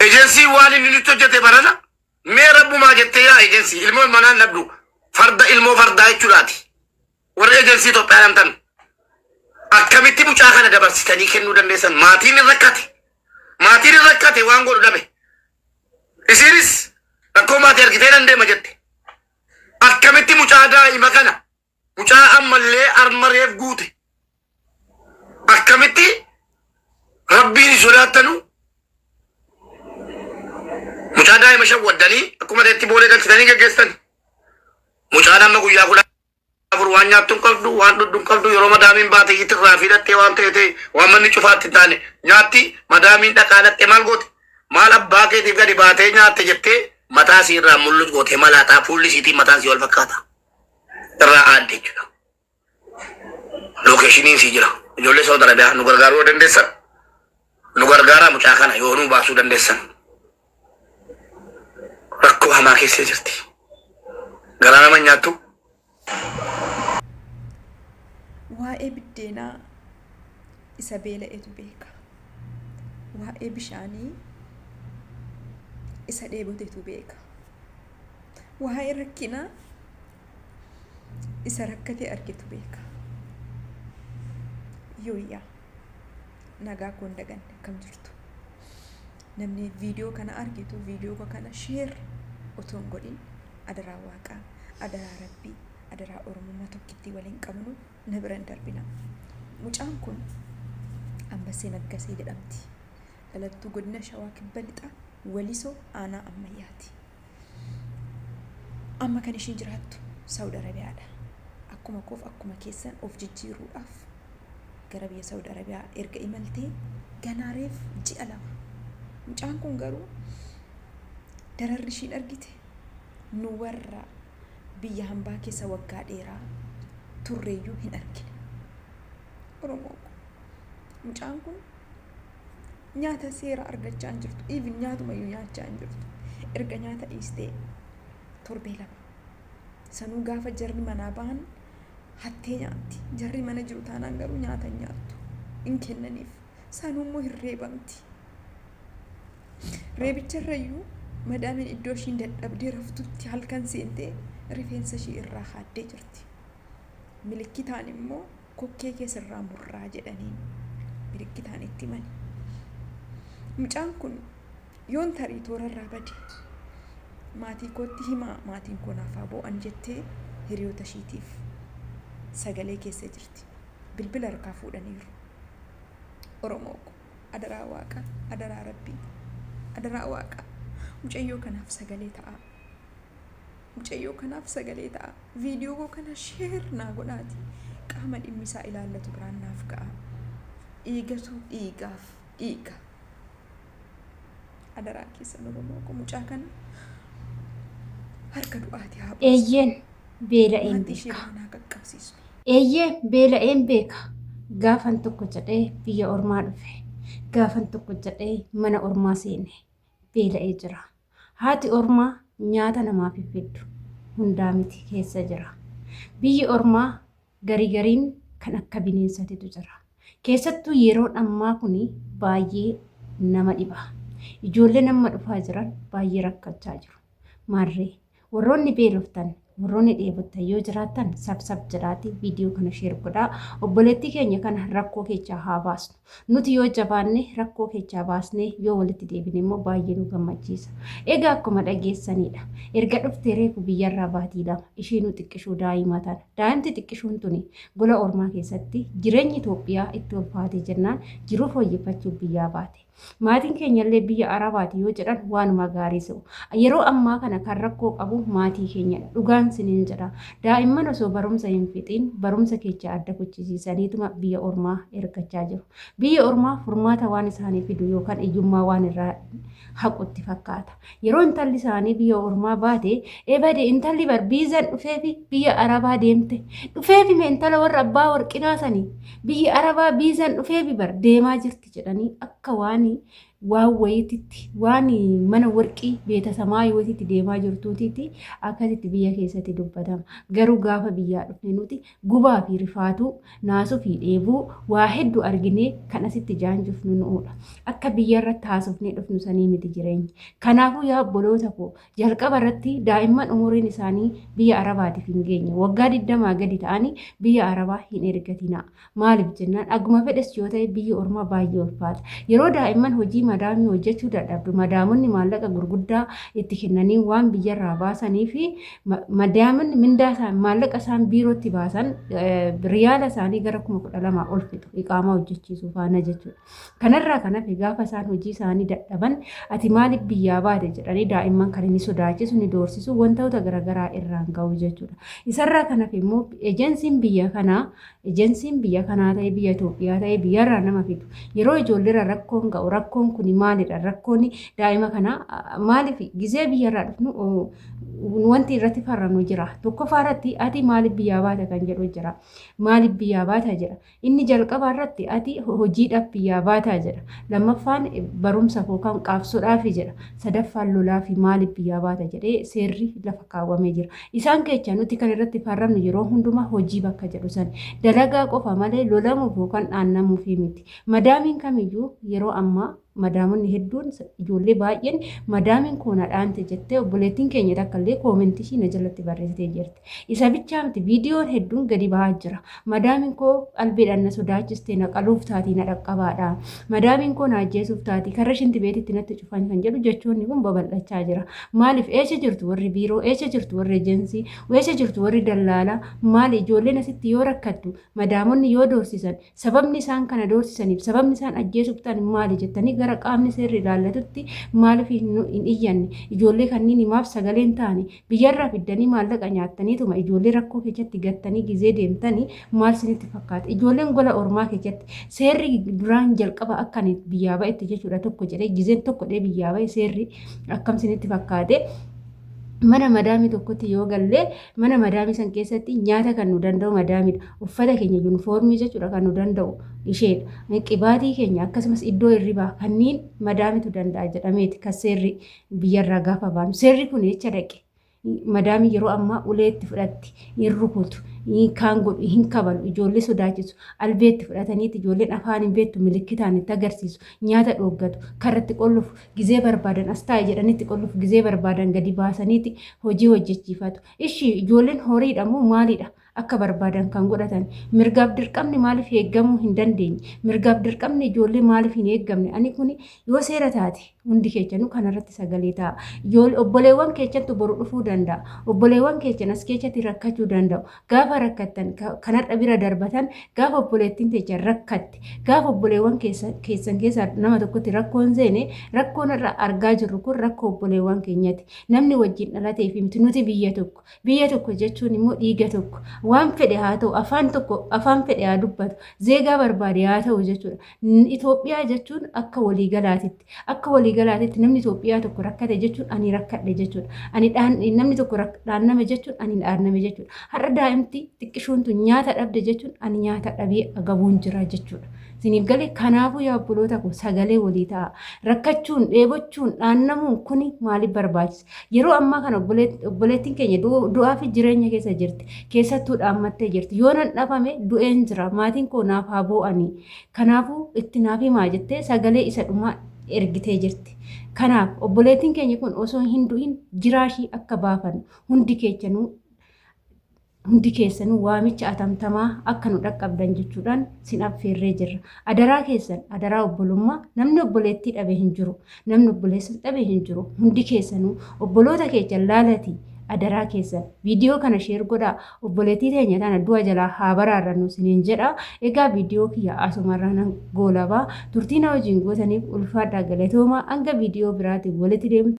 Ejensiin waan inni nutti hojjete barana mee rabbumaa jettee yaa ejensii ilmoo manaan dhabdu farda ilmoo fardaa jechuudhaati. Warri ejensii Itoophiyaa namtan akkamitti mucaa kana dabarsitanii kennuu dandeessan? Maatiin hin rakkate. Maatiin hin rakkate waan godhu dhabe. Isiinis rakkoo maatii argitee nan deema jette. Akkamitti mucaa daa'ima kana mucaa ammallee arma reef guute akkamitti rabbiin hin sodaattanu mucaa daa'ima shawwaddanii akkuma ta'etti boolee galchitanii geggeessitani. Mucaan amma guyyaa 14 waan nyaattu hin qabdu, waan dhugdu hin qabdu, yeroo madaamiin baate itti irraa fidattee waan ta'e ta'e waan manni cufaatti hin taane nyaatti madaamiin dhaqaa dhaqxee maal goote? Maal abbaa keetiif gadi baatee nyaatte jettee mataa isii irraa mullut gootee malaaxaa fuulli isiitiin mataan isii wal fakkaata. Irraa aadde jechuudha. Lookeeshiniin sii jira. Ijoollee Saudi Arabiyaa nu gargaaruu yoo dandeessan nu gargaaraa mucaa kana yoo nu baasuu dandeessan. Rakkoo hamaa keessa jirti. Garaa nama hin nyaattu. Waa'ee biddeenaa isa beela'etu beeka. Waa'ee bishaanii isa dheebotetu beeka. Waa'ee rakkinaa isa rakkatee argetu beeka. Yooyyaa nagaa koo hin daganne akkam jirtu. Namni viidiyoo kana argitu viidiyoo koo kana sheer otoo hin godhin adaraa waaqaa adaraa rabbii adaraa oromummaa tokkittii waliin qabnu na bira hin darbina. Mucaan kun Ambassee Naggasee jedhamti. Dhalattuu godina Shawaa Kibba Lixaa Walisoo aanaa Ammayyaati. Amma kan ishiin jiraattu Saawud Arabiyaadha. Akkuma koof akkuma keessan of jijjiiruudhaaf gara biyya Saawud Arabiyaa erga imaltee ganaa reef ji'a 2. Mucaan kun garuu dararri ishiin argite nu warra biyya hambaa keessa waggaa dheeraa turreeyyuu hin argine. Oromoo ko mucaan kun nyaata seera argachaa hin jirtu. Even nyaatumayyuu nyaachaa hin jirtu. Erga nyaata dhiistee torbee 2. Sanuu gaafa jarri manaa bahan hattee nyaatti. Jarri mana jiru taanaan garuu nyaata hin nyaattu. Hin kennaniif. Sanuu immoo hin reebamti. Reebicharrayyuu madaamiin iddoo ishiin dadhabdee raftutti halkan seentee rifeensa ishii irraa haaddee jirti. Milikkitaan immoo kokkee kee sirraa murraa jedhaniin milikkitaan itti himani. Mucaan kun yoon tarii toorarraa bade maatii kootti himaa maatiin koo naaf haa boo'an jettee hiriyoota ishiitiif sagalee keessee jirti. Bilbila harkaa fuudhaniiru. Oromoo ko adaraa waaqaa adaraa rabbii adaraa waaqaa mucayyoo kanaaf sagalee ta'aa. Mucayyoo kanaaf sagalee ta'aa. Viidiyoo koo kana sheer naa godhaati qaama dhimmi isaa ilaallatu biraan naaf ga'aa. Dhiigatu dhiigaaf dhiiga. Adaraa keessan Oromoo koo mucaa kana harka du'aati haa baasnu. Eeyyeen beela'een Maatii ishee beeka. biraan haa qaqqabsiisnu. Eeyyee beela'een beeka. Gaafan tokko jedhee biyya ormaa dhufe. Gaafan tokko jedhee mana ormaa seene. Beela'ee jira. Haati ormaa nyaata namaaf hin fiddu. Hundaa miti keessa jira. Biyyi ormaa garii gariin kan akka bineensatitu jira. Keessattuu yeroon ammaa kun baay'ee nama dhiba. Ijoolleen amma dhufaa jiran baay'ee rakkachaa jiru. Maarree warroonni beeloftan warroonni dheebottan yoo jiraattan sab sab jedhaatii viidiyoo kana sheer godhaa. Obboleettii keenya kana rakkoo keechaa haa baasnu. Nuti yoo jabaanne rakkoo keechaa baasnee yoo walitti deebine immoo baay'ee nu gammachiisa. Egaa akkuma dhageessanidha. Erga dhuftee reefu biyyarraa baatii 2 ishiinuu xiqqishuu daa'ima tana. Daa'imti xiqqishuun tuni gola ormaa keessatti jireenyi Itoophiyaa itti ulfaatee jennaan jiruu fooyyeffachuuf biyyaa baate. Maatiin keenyallee biyya Arabaati yoo jedhan waanuma gaarii se'u. Yeroo ammaa kana kan rakkoo qabu maatii keenyadha. Dhugaan siniin jedha. Daa'imman osoo barumsa hin fixiin barumsa keechaa adda kuchisiisaniituma biyya ormaa ergachaa jiru. Biyya ormaa furmaata waan isaanii fidu yookaan iyyummaa waan irraa haqu itti fakkaata. Yeroo intalli isaanii biyya ormaa baate ebade intalli bar biizan dhufeefi biyya Arabaa deemte. Dhufeefi mee intala warra abbaa warqinaa sanii biyya Arabaa biizan dhufeefi bar deemaa jirti jedhanii akka waan waan wayiititti waan mana warqii beetasamaa wayiititti deemaa jirtuutitti akkasitti biyya keessatti dubbatama. Garuu gaafa biyyaa dhufne nuti gubaa fi rifaatuu, naasuu fi dheebuu waa hedduu arginee kan asitti jaanjufnu nu'uudha. Akka biyya irratti haasofnee dhufnu sanii miti jireenyi. Kanaafuu yaa obboloota koo jalqaba irratti daa'imman umuriin isaanii biyya Arabaatiif hin geenye waggaa 20 gadi ta'anii biyya Arabaa hin ergatinaa. Maaliif jennaan aguma fedhes yoo ta'e biyyi ormaa baay'ee ulfaata. Yeroo daa'imman hojii madaamii hojjechuu dadhabdu madaamonni maallaqa gurguddaa itti kennanii waan biyyarraa baasanii fi madaamonni mindaa isaan maallaqa isaan biirootti baasan riyaala isaanii gara 12,000 ol fixu iqaamaa hojjechiisuu faana jechuudha. Kanarraa kan hafe gaafa isaan hojii isaanii dadhaban ati maaliif biyyaa baate jedhanii daa'imman kana ni sodaachisu, ni doorsisu, wantoota garaagaraa irraan ga'u jechuudha. Isarraa kan hafe immoo ejensiin biyya kanaa ejensiin biyya kanaa ta'e biyya Itoophiyaa ta'e biyyarraa nama fidu yeroo ijoolleerra rakkoon ga'u rakkoon kun maalidha rakkoon daa'ima kanaa maaliif gizee biyyarraa dhufnu wanti irratti farramnu jira. Tokkoffaa irratti ati maaliif biyyaa baate kan jedhu jira. Maaliif biyyaa baata jedha. Inni jalqabaa irratti ati hojiidhaaf biyyaa baataa jedha. Lammaffaan barumsaaf yookaan qaabsoodhaafi jedha. Sadaffaan lolaafi maaliif biyyaa baata jedhee seerri lafa kaawwamee jira. Isaan keessa nuti kan irratti farramnu yeroo hundumaa hojii bakka jedhu san dalagaa qofa malee lolamuuf yookaan dhaannamuufi miti. Madaamiin kamiyyuu yeroo ammaa madaamonni hedduun ijoollee baay'een madaamiin koo na dhaante jettee obboleettiin keenya takka illee koomentii ishii na jalatti barreessitee jirti. Isa bichaa miti viidiyoon hedduun gadi bahaa jira. Madaamiin koo albeedhaan na sodaachiste na qaluuf taatii na dhaqqabaadha. Madaamiin koo na ajjeesuuf taatii karra shinti beetitti natti cufan kan jedhu jechoonni kun babal'achaa jira. Maaliif eessa jirtu warri biiroo, eessa jirtu warri ejensii, eessa jirtu warri dallaalaa, maali ijoolleen asitti yoo rakkattu madaamonni yoo doorsisan Sababni isaan kana doorsisaniif, sababni isaan ajjeesuuf ta'an maali jettanii gara qaamni seerri ilaallatutti maaliif hin iyyanne? Ijoollee kanniini maaf sagalee hin taane? Biyyarraa fiddanii maallaqa nyaattaniituma ijoollee rakkoo keessatti gattanii gizee deemtanii maal isinitti fakkaata? Ijoolleen gola ormaa keessatti seerri duraan jalqaba akka ani biyyaa ba'etti jechuudha tokko jedhee gizeen tokko dhee biyyaa ba'e seerri akkam isinitti fakkaate? Mana madaamii tokkotti yoo galle mana madaamii san keessatti nyaata kan nu danda'u madaamiidha. Uffata keenya yuunifoormii jechuudha kan nu danda'u isheedha. Qibaatii keenya akkasumas iddoo hirribaa kanneen madaamitu danda'a jedhameeti kan seerri biyyarraa gaafa baanu. Seerri kun jecha dhaqe. Madaamii yeroo ammaa ulee itti fudhatti hin rukutu, kaan godhu, hin kabalu, ijoollee sodaachisu, albee itti fudhataniiti ijoolleen afaan hin beektu milikkitaan itti agarsiisu, nyaata dhooggatu, karratti qollufu, gizee barbaadan as taa'i jedhanitti qollufu, gizee barbaadan gadi baasaniiti hojii hojjechiifatu. Ishi ijoolleen horiidha moo maalidha? Akka barbaadan kan godhatan. Mirgaaf dirqamni maaliif eeggamuu hin dandeenye? Mirgaaf dirqamni ijoollee maaliif hin eeggamne? Ani kuni yoo seera taate hundi keessanuu kanarratti sagalee ta'a. Obboleewwan keessantu boru dhufuu danda'a. Obboleewwan keessan as keessatti rakkachuu danda'u. Gaafa rakkattan kanarra bira darbatan gaafa obboleettiin teechan rakkatte gaafa obboleewwan keessan keessaa nama tokkotti rakkoon seene rakkoon irra argaa jirru kun rakkoo obboleewwan keenyati. Namni wajjin dhalateef miti nuti biyya tokko. Biyya tokko jechuun immoo dhiiga tokko. Waan fedhe haa ta'u afaan tokko afaan fedhe haa dubbatu zeegaa barbaade haa ta'u jechuudha. Itoophiyaa jechuun akka waliigalaatitti. Akka waliigalaatitti namni Itoophiyaa tokko rakkate jechuun ani rakkadhe jechuudha. Ani namni tokko dhaanname jechuun ani dhaanname jechuudha. Har'a daa'imti xiqqishuun tun nyaata dhabde jechuun ani nyaata dhabee agabuun jira jechuudha. Isiniif galee kanaafuu yaa obboloota koo sagalee walii ta'a. Rakkachuun, dheebochuun, dhaannamuun kuni maaliif barbaachisa? Yeroo ammaa kana obboleettiin keenya du'aa fi jireenya keessa jirti. Keessattuu dhaammattee jirti. Yoo nan dhabame du'een jira. Maatiin koo naaf haa boo'anii. Kanaafuu itti naaf himaa jettee sagalee isa dhumaa ergitee jirti. Kanaaf obboleettiin keenya kun osoo hin du'in jiraashii akka baafannu hundi keechanuu hundi keessanuu waamicha atamtamaa akka nu dhaqqabdan jechuudhaan sin affeerree jirra. Adaraa keessan adaraa obbolummaa namni obboleettii dhabe hin jiru. Namni obboleessas dhabe hin jiru. Hundi keessanuu obboloota keessan laalatii adaraa keessan viidiyoo kana sheer godhaa obboleettii teenya tana du'a jalaa haa baraarrannu isiniin jedha. Egaa viidiyoo kiyya asumarraa nan goolabaa turtii na wajjin gootaniif ulfaadhaa galatoomaa hanga viidiyoo biraatiin walitti deemtu.